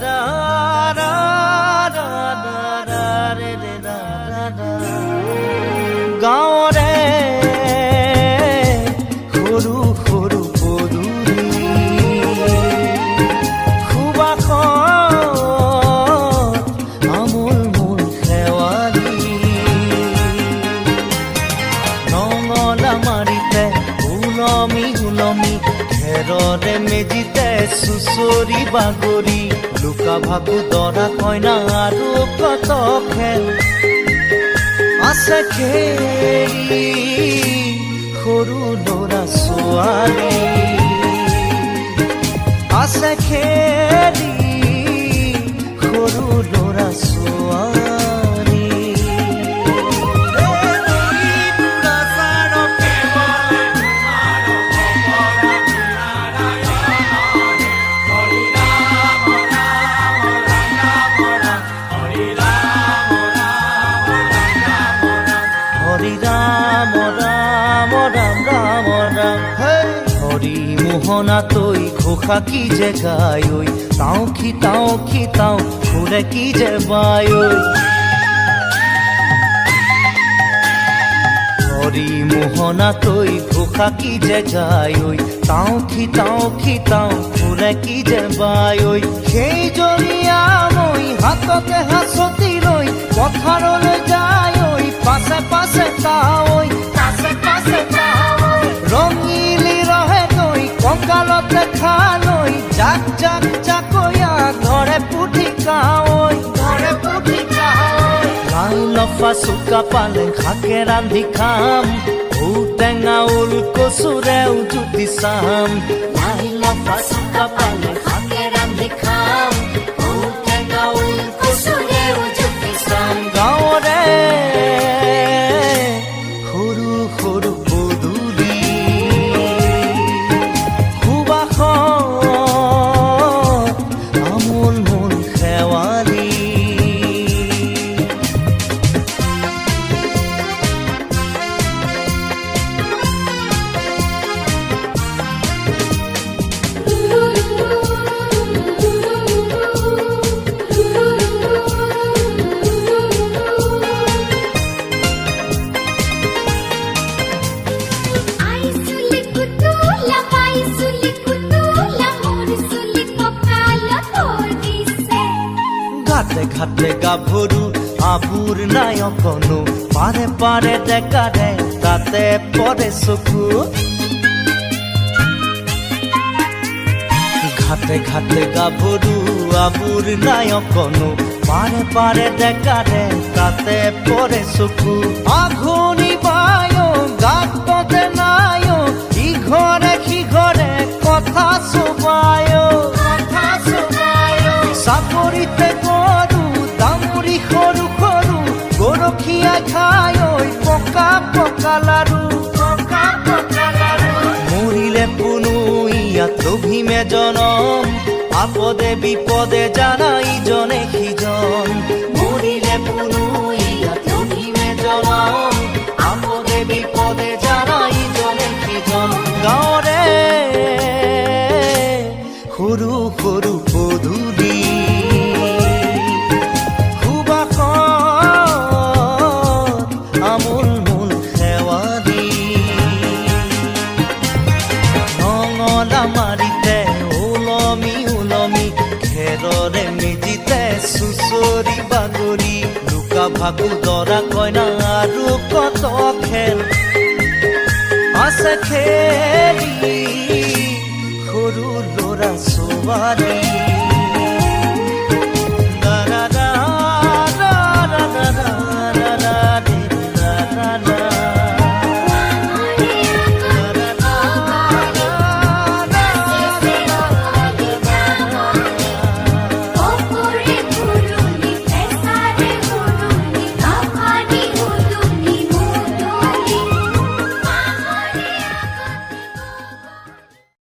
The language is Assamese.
ৰা ৰা ৰা ৰা ৰে ৰে ৰা ৰা। গাঁৱৰে সৰু সৰু পদূলি সুবাসত আমোল মোল শেৱালি, নঙলা মাৰিতে ওলমি ওলমি খেৰৰে মেজিতে চুচৰি বাগৰি, লুকা ভাকু দৰা কইনা আৰু কত খেল আছে খেলি সৰু ল'ৰা ছোৱালী, আছে খেলি সৰু ল'ৰা ছোৱালী। হৰি ৰাম ৰাম ৰাম ৰাম ৰাম হৰি। মোহনা তৈ ঘোষা কি যে গায় ঐ, তাও খি তাও খি তাও ফুলে কি যে বায় ঐ। হৰি মোহনা তৈ ঘোষা কি যে গায় ঐ, তাও খি তাও খি তাও ফুলে কি যে বায় ঐ। সেই জনীয়া মই হাততে হাঁচতি লৈ পথাৰলৈ যায় ঐ, পাছে পাছে তাঐ পাছে পাছে তাঐ। ৰঙিলি ৰহে গৈ কঁকালতে খালৈ, জাক জাক জাকৈয়া ধৰে পুঠি কাৱৈ ধৰে পুঠি কাৱৈ। লাই লফা চুকা পালেং শাকে ৰান্ধি খাম, ঔটেঙা ওল কচুৰেও জুতি চাম। লাই লফা চুকা পালেং শাকে ৰান্ধি খাম, ঔটেঙা ওল কচুৰেও জুতি চাম। গাঁৱৰে সৰু সৰু পদূলি সুবাসত আমোল মোল শেৱালি। I চুলি কুতুলা বাই চুলি কুতুলা, মোৰ চুলি কঁকালত ধৰিছে। ঘাটে ঘাটে গাভৰু আবুৰ নায়কনো, পাৰে পাৰে ডেকাৰে তাতে পৰে চকু। ঘাটে ঘাটে গাভৰু আবুৰ নায়কনো, পাৰে পাৰে ডেকাৰে তাতে পৰে চকু। আঘোণী বায় গাততে নায়, ইঘৰে সিঘৰে কথা চোবায় কথা চোবায়। চাকৰিতে গৰু দামুৰি সৰু সৰু, গৰখীয়া খাই ঐ পকা পকা লাৰু পকা পকা লাৰু। মৰিলে পুনু ইয়াত লভিমে জনম, আপদে বিপদে জানা ইজনে সিজন। মৰিলে পুনু ইয়াত লভিমে জনম, আপদে বিপদে জানা ইজনে সিজন। গাঁৱৰে সৰু সৰু পদূলি সুবাসত আমোল মোল শেৱালি, নঙলা মাৰিতে ওলমি ওলমি খেৰৰে মেজিতে চুচৰি বাগৰি, লুকা ভাকু দৰা কইনা আৰু কত খেল আছে খেলি সৰু ল'ৰা ছোৱালী।